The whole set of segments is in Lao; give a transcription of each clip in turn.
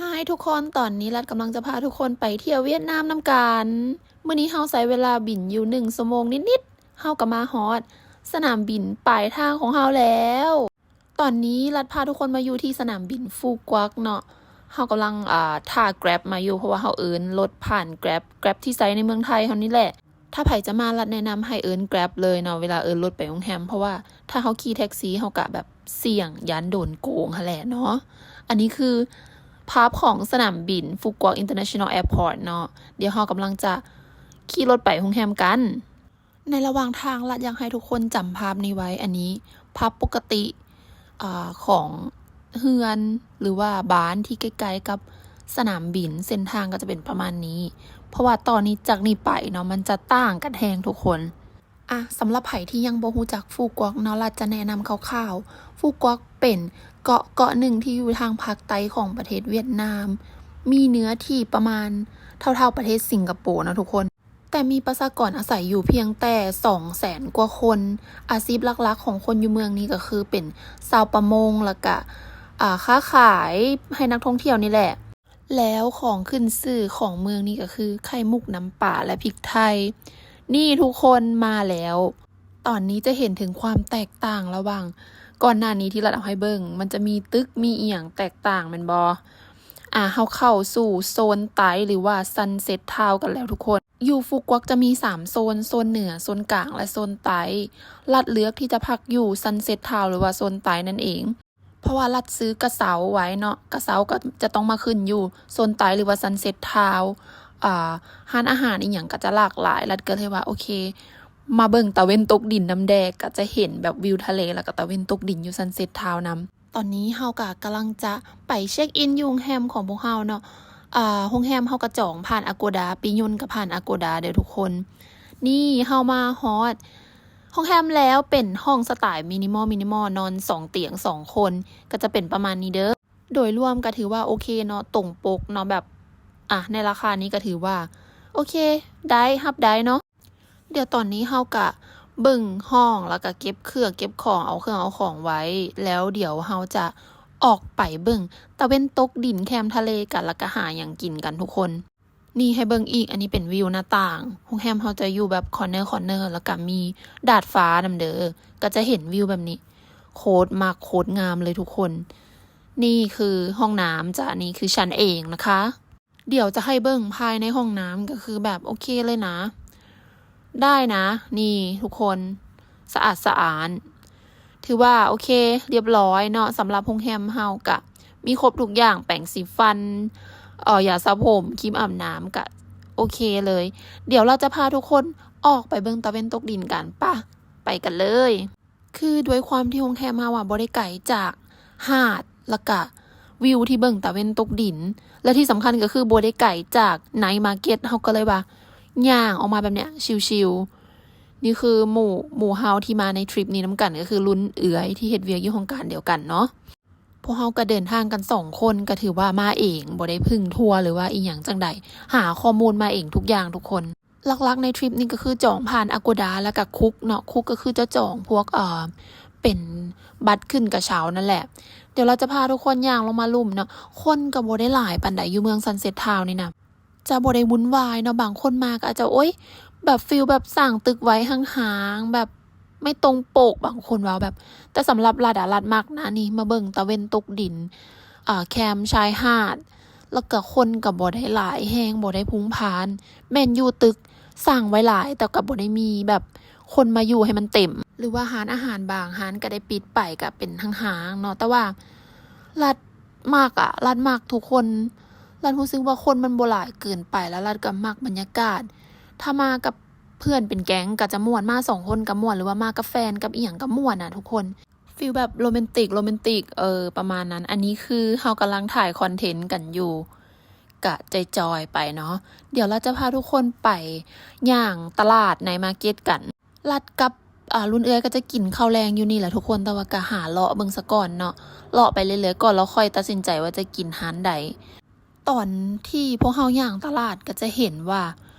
Hi ທຸກຄົນ, ຕອນນີ້ລັດກຳລັງຈະພາທຸກຄົນໄປທ່ຽວຫວຽດນາມນຳກັນ. ມື້ນີ້ເຮົາໃຊ້ເວລາບິນຢູ່ໜຶ່ງຊົ່ວໂມງນິດໆ ເຮົາກໍມາຮອດສະໜາມບິນປາຍທາງຂອງເຮົາແລ້ວ. ຕອນນີ້ລັດພາທຸກຄົນມາຢູ່ທີ່ສະໜາມບິນຟູກວັກເນາະ. ເຮົາກຳລັງ ອ່າ ຖ້າ Grab ມາຢູ່ ເພາະວ່າເຮົາເອີ້ນລົດຜ່ານ Grab Grab ທີ່ໃຊ້ໃນເມືອງໄທເຮົານີ້ແຫຼະ. ຖ້າໃຜຈະມາ ລັດແນະນຳໃຫ້ເອີ້ນ Grab ເລີຍເນາະ ເວລາເອີ້ນລົດໄປໂຮງແຮມ, ເພາະວ່າຖ້າເຮົາຂີ່ແທັກຊີ ເຮົາກະແບບສ່ຽງຢ້ານໂດນໂກງຫັ້ນແຫຼະເນາະ. ອັນນີ້ຄືພາບຂອງສະໜາມບິນຟູກວັກ International Airport ເນາະ. ດຽວເຮົາກຳລັງຈະຂີ່ລົດໄປໂຮງແຮມກັນ. ໃນລະຫວ່າງທາງ ລັດຢາກໃຫ້ທຸກຄົນຈຳພາບນີ້ໄວ້. ອັນນີ້ພາບປົກກະຕິ ອາ ຂອງເຮືອນ ຫຼືວ່າບ້ານທີ່ໃກ້ໆກັບສະໜາມບິນ, ເສັ້ນທາງກໍຈະເປັນປະມານນີ້. ເພາະວ່າຕອນນີ້ ຈາກນີ້ໄປເນາະ ມັນຈະຕ່າງກັນແຮງທຸກຄົນ. ອາ ສຳລັບໃຜທີ່ຍັງບໍ່ຮູ້ຈັກຟູກວັກເນາະ, ລັດຈະແນະນຳຄ່າວໆ. ຟູກວັກເປັນເກາະເກາະໜຶ່ງທີ່ຢູ່ທາງພາກໃຕ້ຂອງປະເທດຫວຽດນາມ, ມີເນື້ອທີ່ປະມານເທົ່າໆປະເທດສິງກະໂປເນາະທຸກຄົນ. ແຕ່ມີປະຊາກອນອາໄສຢູ່ພຽງແຕ່ສອງແສນກວ່າຄົນ. ອາຊີບຫຼັກໆຂອງຄົນຢູ່ເມືອງນີ້ກໍຄືເປັນຊາວປະມົງ ແລ້ວກະ ອາ ຄ້າຂາຍໃຫ້ນັກທ່ອງທ່ຽວນີ້ແຫຼະ. ແລ້ວຂອງຂຶ້ນຊື່ຂອງເມືອງນີ້ກໍຄືໄຂ່ມຸກນ້ຳປາ ແລະ ພິກໄທ. ນີ້ທຸກຄົນມາແລ້ວ. ຕອນນີ້ຈະເຫັນເຖິງຄວາມແຕກຕ່າງລະຫວ່າງ ກ່ອນໜ້ານີ້ທີ່ລັດເອົາໃຫ້ເບິ່ງ, ມັນຈະມີຕຶກມີອີ່ຫຍັງແຕກຕ່າງແມ່ນບໍ່? ອາ ເຮົາເຂົ້າສູ່ໂຊນໃຕ້ ຫຼືວ່າ Sunset Town ກັນແລ້ວທຸກຄົນ. ຢູ່ຟູກວັກຈະມີສາມໂຊນ, ໂຊນເໜືອ, ໂຊນກາງ ແລະ ໂຊນໃຕ້. ລັດເລືອກທີ່ຈະພັກຢູ່ Sunset Town ຫຼືວ່າໂຊນໃຕ້ນັ້ນເອງ. ເພາະວ່າລັດຊື້ກະເຊົາໄວ້ເນາະ, ກະເຊົາກໍຈະຕ້ອງມາຂຶ້ນຢູ່ໂຊນໃຕ້ ຫຼືວ່າ Sunset Town. ອາ ຮ້ານອາຫານອີ່ຫຍັງກໍຈະຫຼາກຫຼາຍ, ລັດກໍເລີຍວ່າ ໂອເຄ ມາເບິ່ງຕາເວັນຕົກດິນນຳແດ່, ກໍຈະເຫັນແບບວິວທະເລ ແລ້ວກໍຕາເວັນຕົກດິນຢູ່ Sunset Town ນຳ. ຕອນນີ້ເຮົາກໍກຳລັງຈະໄປເຊັກອິນຢູ່ໂຮງແຮມຂອງພວກເຮົາເນາະ. ອາ ໂຮງແຮມເຮົາກໍຈອງຜ່ານ Agoda, ປີ້ຍົນກໍຜ່ານ Agoda ເດີທຸກຄົນ. ນີ້ເຮົາມາຮອດ ໂຮງແຮມແລ້ວ ເປັນຫ້ອງສະໄຕລ໌ມິນິມອລ ມິນິມອລ ນອນສອງຕຽງສອງຄົນ ກໍຈະເປັນປະມານນີ້ເດີ. ໂດຍລວມກໍຖືວ່າໂອເຄເນາະ, ຕົງປົກເນາະ, ແບບ ອາ ໃນລາຄານີ້ກໍຖືວ່າໂອເຄ ໄດ້ ຮັບໄດ້ເນາະ. ດຽວຕອນນີ້ເຮົາກະເບິ່ງຫ້ອງ ແລ້ວກະເກັບເຄື່ອງເກັບຂອງ ເອົາເຄື່ອງເອົາຂອງໄວ້, ແລ້ວດຽວເຮົາຈະອອກໄປເບິ່ງຕາເວັນຕົກດິນແຄມທະເລກັນ ແລ້ວກະຫາຫຍັງກິນກັນທຸກຄົນ. ນີ້ໃຫ້ເບິ່ງອີກ, ອັນນີ້ເປັນວິວໜ້າຕ່າງ. ໂຮງແຮມເຮົາຈະຢູ່ແບບຄອນເນີຄອນເນີ ແລ້ວກະມີດາດຟ້ານຳເດີ, ກະຈະເຫັນວິວແບບນີ້. ໂຄດມັກ ໂຄດງາມເລີຍທຸກຄົນ. ນີ້ຄືຫ້ອງນ້ຳຈ້ະ, ນີ້ຄືຊັ້ນເອງນະຄະ. ດຽວຈະໃຫ້ເບິ່ງພາຍໃນຫ້ອງນ້ຳ ກະຄືແບບໂອເຄເລີຍນະ, ໄດ້ນະ. ນີ້ທຸກຄົນ, ສະອາດສະອ້ານ. ຖືວ່າໂອເຄ ລຽບຮ້ອຍເນາະ. ສຳລັບໂຮງແຮມເຮົາກະມີຄົບທຸກຢ່າງ, ແປງສີຟັນ, ເອີ ຢາສະຜົມ, ຄຣີມອາບນ້ຳ, ກະໂອເຄເລີຍ. ດຽວເຮົາຈະພາທຸກຄົນອອກໄປເບິ່ງຕາເວັນຕົກດິນກັນ. ປະ ໄປກັນເລີຍ. ຄືດ້ວຍຄວາມທີ່ໂຮງແຮມເຮົາອະ ບໍ່ໄດ້ໄກຈາກຫາດ ແລ້ວກະວິວທີ່ເບິ່ງຕາເວັນຕົກດິນ ແລະ ທີ່ສຳຄັນກໍຄືບໍ່ໄດ້ໄກຈາກ Night Market, ເຮົາກໍເລີຍວ່າຍ່າງອອກມາແບບເນີ້ຍ ຊິວໆ. ນີ້ຄືໝູ່ ໝູ່ເຮົາທີ່ມາໃນທຣິບນີ້ນຳກັນ ກໍຄືລຸ້ນເອື້ອຍທີ່ເຮັດວຽກຢູ່ຫ້ອງການດຽວກັນເນາະ. ພວກເຮົາກໍເດີນທາງກັນສອງຄົນ, ກໍຖືວ່າມາເອງ, ບໍ່ໄດ້ເພິ່ງທົວ ຫຼືວ່າອີ່ຫຍັງຈັ່ງໃດ, ຫາຂໍ້ມູນມາເອງທຸກຢ່າງທຸກຄົນ. ຫຼັກໆໃນທຣິບນີ້ກໍຄືຈອງຜ່ານ Agoda ແລ້ວກໍ Klook ເນາະ. Klook ກໍຄືຈະຈອງພວກ ເອີ ເປັນບັດຂຶ້ນກະເຊົ້ານັ້ນແຫຼະ. ດຽວເຮົາຈະພາທຸກຄົນຍ່າງລົງມາລຸ່ມເນາະ. ຄົນກໍບໍ່ໄດ້ຫຼາຍປານໃດ, ຢູ່ເມືອງ Sunset Town ນີ້ນະ ຈະບໍ່ໄດ້ວຸ່ນວາຍເນາະ. ບາງຄົນມາກໍອາດຈະ ໂອ້ຍ ແບບຟີລແບບສ້າງຕຶກໄວ້ຫ່າງໆ ແບບ ໄມ່ຕົງປົກ, ບາງຄົນເວົ້າແບບ. ແຕ່ສຳລັບລັດອະ ລັດມັກນະນີ້, ມາເບິ່ງຕາເວັນຕົກດິນ ເອີ ແຄມຊາຍຫາດ, ແລ້ວກະຄົນກະບໍ່ໄດ້ຫຼາຍແຮງ, ບໍ່ໄດ້ພຸ່ງພານ. ແມ່ນຢູ່ຕຶກສ້າງໄວ້ຫຼາຍ, ແຕ່ກະບໍ່ໄດ້ມີແບບຄົນມາຢູ່ໃຫ້ມັນເຕັມ, ຫຼືວ່າຮ້ານອາຫານບາງຮ້ານກະໄດ້ປິດໄປ, ກະເປັນຫ່າງໆເນາະ. ແຕ່ວ່າລັດມັກອະ, ລັດມັກທຸກຄົນ. ລັດຮູ້ສຶກວ່າຄົນມັນບໍ່ຫຼາຍເກີນໄປ, ແລ້ວລັດກະມັກບັນຍາກາດ. ຖ້າມາກັບ ເພື່ອນເປັນແກັງກໍຈະມ່ວນ, ມາສອງຄົນກໍມ່ວນ ຫຼືວ່າມາກັບແຟນກັບອີ່ຫຍັງກໍມ່ວນນະທຸກຄົນ. ຟີລແບບໂຣແມນຕິກ ໂຣແມນຕິກ ເອີ ປະມານນັ້ນ. ອັນນີ້ຄືເຮົາກຳລັງຖ່າຍຄອນເທັນກັນຢູ່ ກະຈອຍໆໄປເນາະ. ດຽວເຮົາຈະພາທຸກຄົນໄປຍ່າງຕະຫຼາດ Night Market ກັນ. ລັດກັບ ອາ ລຸ້ນເອື້ອຍກໍຈະກິນເຂົ້າແລງຢູ່ນີ້ແຫຼະທຸກຄົນ, ແຕ່ວ່າກໍຫາເລາະເບິ່ງສາກ່ອນເນາະ, ເລາະໄປເລື້ອຍໆກ່ອນ ແລ້ວຄ່ອຍຕັດສິນໃຈວ່າຈະກິນຮ້ານໃດ. ຕອນທີ່ພວກເຮົາຍ່າງຕະຫຼາດກໍຈະເຫັນວ່າ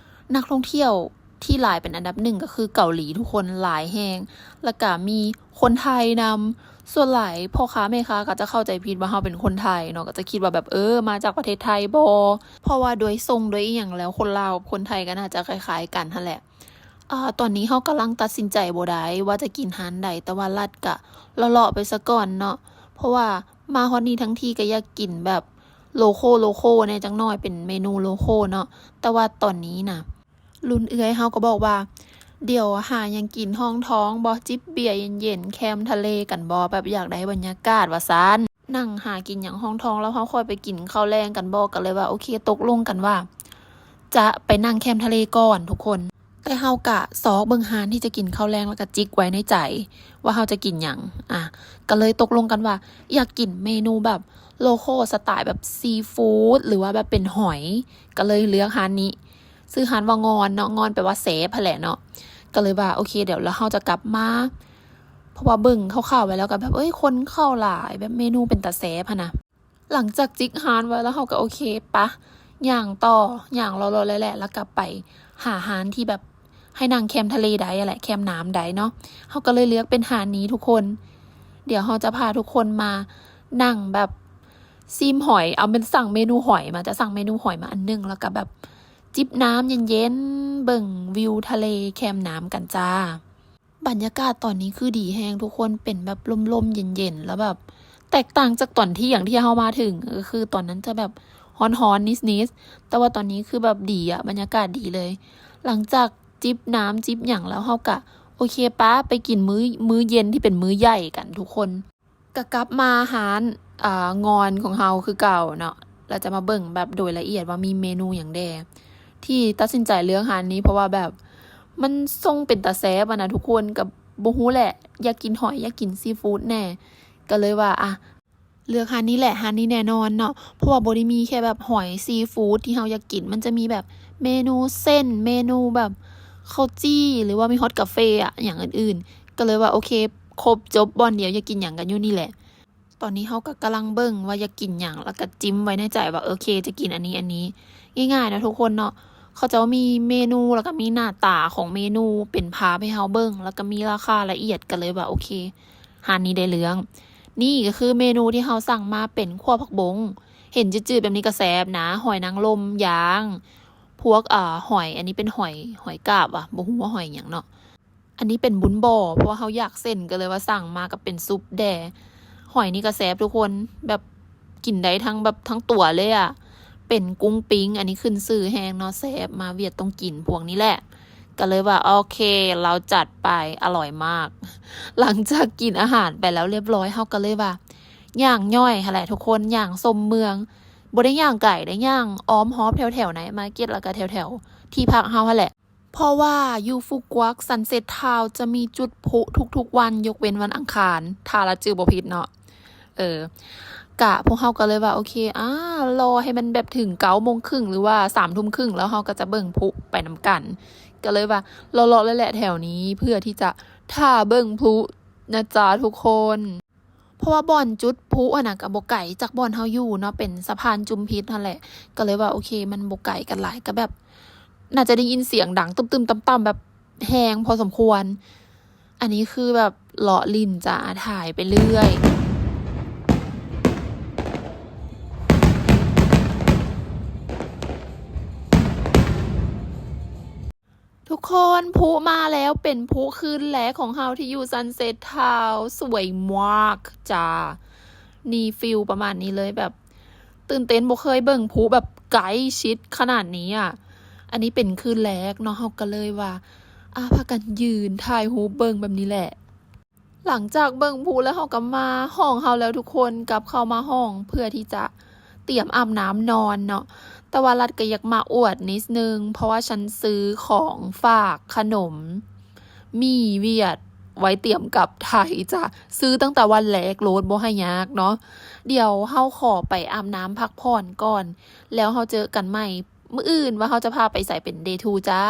ນັກທ່ອງທ່ຽວ ທີ່ຫຼາຍເປັນອັນດັບໜຶ່ງກໍຄືເກົາຫຼີ ທຸກຄົນ, ຫຼາຍແຮງ. ແລ້ວກໍມີຄົນໄທນຳ. ສ່ວນຫຼາຍພໍ່ຄ້າແມ່ຄ້າກໍຈະເຂົ້າໃຈຜິດວ່າເຮົາເປັນຄົນໄທເນາະ, ກໍຈະຄິດວ່າແບບ ເອີ ມາຈາກປະເທດໄທບໍ? ເພາະວ່າໂດຍຊົງໂດຍອີ່ຫຍັງແລ້ວ ຄົນລາວກັບຄົນໄທກໍໜ້າຈະຄ້າຍໆກັນຫັ້ນແຫຼະ. ອາ ຕອນນີ້ເຮົາກຳລັງຕັດສິນໃຈບໍ່ໄດ້ວ່າຈະກິນຮ້ານໃດ, ແຕ່ວ່າລັດກະເລາະໆໄປສາກ່ອນເນາະ, ເພາະວ່າມາຮອດນີ້ທັງທີກໍຢາກກິນແບບໂລໂຄໂລໂຄແດ່ຈັກໜ້ອຍ, ເປັນເມນູໂລໂຄເນາະ. ແຕ່ວ່າຕອນນີ້ນະ ລຸ້ນເອື້ອຍເຮົາກໍບອກວ່າ ດຽວຫາຫຍັງກິນຮ່ອງທອງບໍ, ຈິບເບຍເຢັນໆ ແຄມທະເລກັນບໍ, ແບບຢາກໄດ້ບັນຍາກາດວ່າຊັ້ນ. ນັ່ງຫາກິນຫຍັງຮ່ອງທອງ ແລ້ວເຮົາຄ່ອຍໄປກິນເຂົ້າແລງກັນບໍ? ກໍເລີຍວ່າ ໂອເຄ ຕົກລົງກັນວ່າຈະໄປນັ່ງແຄມທະເລກ່ອນທຸກຄົນ. ແຕ່ເຮົາກະຊອກເບິ່ງຮ້ານທີ່ຈະກິນເຂົ້າແລງ ແລ້ວກະຈິກໄວ້ໃນໃຈວ່າເຮົາຈະກິນຫຍັງ. ອາ ກະເລີຍຕົກລົງກັນວ່າຢາກກິນເມນູແບບໂລໂຄສະຕາຍແບບຊີຟູດ ຫຼືວ່າແບບເປັນຫອຍ, ກະເລີຍເລືອກຮ້ານນີ້. ຊື່ຮ້ານວ່າງອນເນາະ, ງອນແປວ່າແຊບຫັ້ນແຫຼະເນາະ. ກະເລີຍວ່າ ໂອເຄ ດຽວລະເຮົາຈະກັບມາ, ເພາະວ່າເບິ່ງຄ່າວໆໄວ້ແລ້ວກໍແບບ ເອີຍ ຄົນເຂົ້າຫຼາຍ, ແບບເມນູເປັນຕາແຊບຫັ້ນນະ. ຫຼັງຈາກຈິກຮ້ານໄວ້ແລ້ວ ເຮົາກໍໂອເຄ ປະ ຍ່າງຕໍ່, ຍ່າງເລາະໆແຫຼະໆ ແລ້ວກໍໄປຫາຮ້ານທີ່ແບບໃຫ້ນັ່ງແຄມທະເລໄດ້ຫັ້ນແຫຼະ, ແຄມນ້ຳໄດ້ເນາະ. ເຮົາກໍເລີຍເລືອກເປັນຮ້ານນີ້ທຸກຄົນ. ດຽວເຮົາຈະພາທຸກຄົນມານັ່ງແບບຊີມຫອຍ, ເອົາ ແມ່ນສັ່ງເມນູຫອຍມາ, ຈະສັ່ງເມນູຫອຍມາອັນໜຶ່ງ ແລ້ວກໍແບບຈິບນ້ຳເຢັນໆ ເບິ່ງວິວທະເລແຄມນ້ຳກັນຈ້າ. ບັນຍາກາດຕອນນີ້ຄືດີແຮງທຸກຄົນ, ເປັນແບບລົມໆເຢັນໆ ແລ້ວແບບແຕກຕ່າງຈາກຕອນທ່ຽງທີ່ເຮົາມາເຖິງ, ກໍຄືຕອນນັ້ນຈະແບບຮ້ອນໆນິດໆ, ແຕ່ວ່າຕອນນີ້ຄືແບບດີອະ, ບັນຍາກາດດີເລີຍ. ຫຼັງຈາກຈິບນ້ຳຈິບຫຍັງແລ້ວ ເຮົາກະໂອເຄ ປະ ໄປກິນມື້ ມື້ເຢັນທີ່ເປັນມື້ໃຫຍ່ກັນທຸກຄົນ. ກະກັບມາຮ້ານ ອາ ງອນຂອງເຮົາຄືເກົ່າເນາະ, ແລ້ວຈະມາເບິ່ງແບບໂດຍລະອຽດວ່າມີເມນູຫຍັງແດ່. ທີ່ຕັດສິນໃຈເລືອກຮ້ານນີ້ ເພາະວ່າແບບມັນຊົງເປັນຕາແຊບຫັ້ນນະທຸກຄົນ, ກໍບໍ່ຮູ້ແຫຼະ ຢາກກິນຫອຍ ຢາກກິນຊີຟູດແດ່, ກໍເລີຍວ່າ ອະ ເລືອກຮ້ານນີ້ແຫຼະ, ຮ້ານນີ້ແນ່ນອນເນາະ, ເພາະວ່າບໍ່ໄດ້ມີແຄ່ແບບຫອຍຊີຟູດທີ່ເຮົາຢາກກິນ, ມັນຈະມີແບບເມນູເສັ້ນ ເມນູແບບເຂົ້າຈີ່ ຫຼືວ່າມີຮອດກາເຟອະ ຫຍັງອື່ນໆ. ກໍເລີຍວ່າ ໂອເຄ ຄົບຈົບບ່ອນດຽວ, ຢາກກິນຫຍັງກໍຢູ່ນີ້ແຫຼະ. ຕອນນີ້ເຮົາກໍກຳລັງເບິ່ງວ່າຢາກກິນຫຍັງ ແລ້ວກໍຈິ້ມໄວ້ໃນໃຈວ່າ ໂອເຄ ຈະກິນອັນນີ້ ອັນນີ້. ງ່າຍໆນະທຸກຄົນເນາະ, ເຂົາເຈົ້າມີເມນູ ແລ້ວກໍມີໜ້າຕາຂອງເມນູເປັນພາບໃຫ້ເຮົາເບິ່ງ, ແລ້ວກໍມີລາຄາລະອຽດ, ກໍເລີຍວ່າ ໂອເຄ ຮ້ານນີ້ໄດ້ເລື່ອງ. ນີ້ກໍຄືເມນູທີ່ເຮົາສັ່ງມາເປັນຂົ້ວຜັກບົ້ງ, ເຫັນຈືດໆແບບນີ້ກໍແຊບນະ, ຫອຍນາງລົມຍ່າງ ພວກ ເອີ ຫອຍ ອັນນີ້ເປັນຫອຍ ຫອຍກາບຫວາ ບໍ່ຮູ້ວ່າຫອຍຫຍັງເນາະ. ອັນນີ້ເປັນບຸນບໍ່ ເພາະວ່າເຮົາຢາກເສັ້ນ ກໍເລີຍວ່າສັ່ງມາກໍເປັນຊຸບແດ່. ຫອຍນີ້ກໍແຊບທຸກຄົນ, ແບບກິນໄດ້ທັງແບບທັງຕົວເລີຍອະ, ເປັນກຸ້ງປີ້ງ. ອັນນີ້ຂຶ້ນຊື່ແຮງເນາະ, ແຊບ, ມາຫວຽດຕ້ອງກິນພວກນີ້ແຫຼະ. ກໍເລີຍວ່າ ໂອເຄ ເຮົາຈັດໄປ, ອະລ່ອຍມາກ. ຫຼັງຈາກກິນອາຫານໄປແລ້ວລຽບຮ້ອຍ ເຮົາກໍເລີຍວ່າຍ່າງຍ່ອຍຫັ້ນແຫຼະທຸກຄົນ, ຍ່າງຊົມເມືອງ, ບໍ່ໄດ້ຍ່າງໄກເດ້, ຍ່າງອ້ອມຮອບແຖວໆໄນມາເກັດ ແລ້ວກໍແຖວໆທີ່ພັກເຮົາຫັ້ນແຫຼະ. ເພາະວ່າຢູ່ຟຸກກວັກ Sunset Town ຈະມີຈຸດພລຸທຸກໆວັນ ຍົກເວັ້ນວັນອັງຄານ ຖ້າລະຈື່ບໍ່ຜິດເນາະ. ເອີ ກະພວກເຮົາກໍເລີຍວ່າ ໂອເຄ ອາ ລໍໃຫ້ມັນແບບເຖິງເກົ້າໂມງຄຶ່ງ ຫຼືວ່າສາມທຸ່ມຄຶ່ງ ແລ້ວເຮົາກໍຈະເບິ່ງພລຸໄປນຳກັນ. ກໍເລີຍວ່າເລາະໆແຫຼະໆແຖວນີ້ ເພື່ອທີ່ຈະຖ້າເບິ່ງພລຸນະຈ້າທຸກຄົນ. ເພາະວ່າບ່ອນຈຸດພລຸຫັ້ນນະ ກໍບໍ່ໄກຈາກບ່ອນເຮົາຢູ່ເນາະ, ເປັນສະພານຈຸມພິດຫັ້ນແຫຼະ. ກໍເລີຍວ່າ ໂອເຄ ມັນບໍ່ໄກກັນຫຼາຍ, ກໍແບບໜ້າຈະໄດ້ຍິນສຽງດັງຕຶ້ມໆຕ່ຳໆ ແບບແຮງພໍສົມຄວນ. ອັນນີ້ຄືແບບເລາະຫຼິ້ນຈ້າ, ຖ່າຍໄປເລື້ອຍ. ທຸກຄົນ ພລຸມາແລ້ວ, ເປັນພລຸຄືນແລກຂອງເຮົາທີ່ຢູ່ Sunset Town ສວຍມາກຈ້າ. ນີ້ feel ປະມານນີ້ເລີຍ, ແບບຕື່ນເຕັ້ນ, ບໍ່ເຄີຍເບິ່ງພລຸແບບໃກ້ຊິດຂະໜາດນີ້ອະ. ອັນນີ້ເປັນຄືນແລກເນາະ, ເຮົາກໍເລີຍວ່າ ອາ ພາກັນຢືນຖ່າຍຮູບເບິ່ງແບບນີ້ແຫຼະ. ຫຼັງຈາກເບິ່ງພລຸແລ້ວ ເຮົາກໍມາຫ້ອງເຮົາແລ້ວທຸກຄົນ, ກັບເຂົ້າມາຫ້ອງເພື່ອທີ່ຈະຕຽມອາບນ້ຳນອນເນາະ. ແຕ່ວ່າລັດກໍຢາກມາອວດນິດໜຶ່ງ, ເພາະວ່າສັນຊື້ຂອງຝາກຂະໜົມໝີ່ຫວຽດໄວ້ຕຽມກັບໄທຈ້າ. ຊື້ຕັ້ງແຕ່ວັນແລກໂລດ, ບໍ່ໃຫ້ຍາກເນາະ. ດຽວເຮົາຂໍໄປອາບນ້ຳພັກຜ່ອນກ່ອນ, ແລ້ວເຮົາເຈີກັນໃໝ່ມື້ອື່ນວ່າເຮົາຈະພາໄປໃສເປັນ day two ຈ້າ.